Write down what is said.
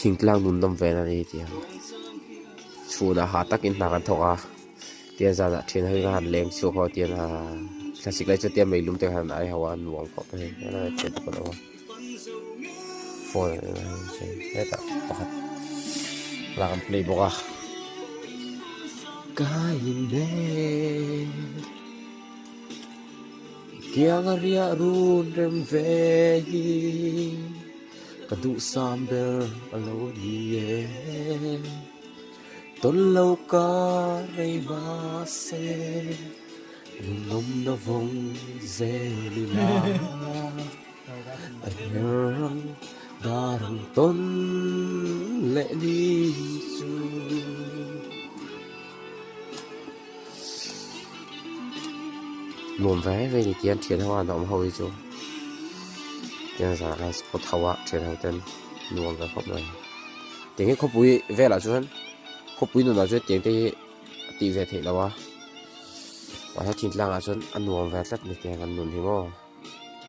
Thingtlang nun nawm ve na a ni tih ang chhunah hah takin hna kan thawk a tiang zanah thian ho hi ka han leng chhuak ho a tiang ah thlasik lai chu tiang meilum te khan an ai ho a nuam khawp mai helai ah thian te pawh an awm a phone hetah pakhat thlalak an play bawk a kiang a riah run rem ve hi. Ka duhsam ber a lo ni e. Tawn lo ka rei mahse Lungawmna vawng zel ila A her ang dar ang tawn leh ni chu. Nuam ve ve ni tiang thian ho a an awm ho hi chu tiang zan ah spot ho a thian ho ten nuam ve khawp mai tiang hi khawpui velah chuan khawpui nunah chuan tiang te hi a tih ve theih loh a mahse thingtlang ah chuan a nuam ve tlat ni tiang an nun hi maw.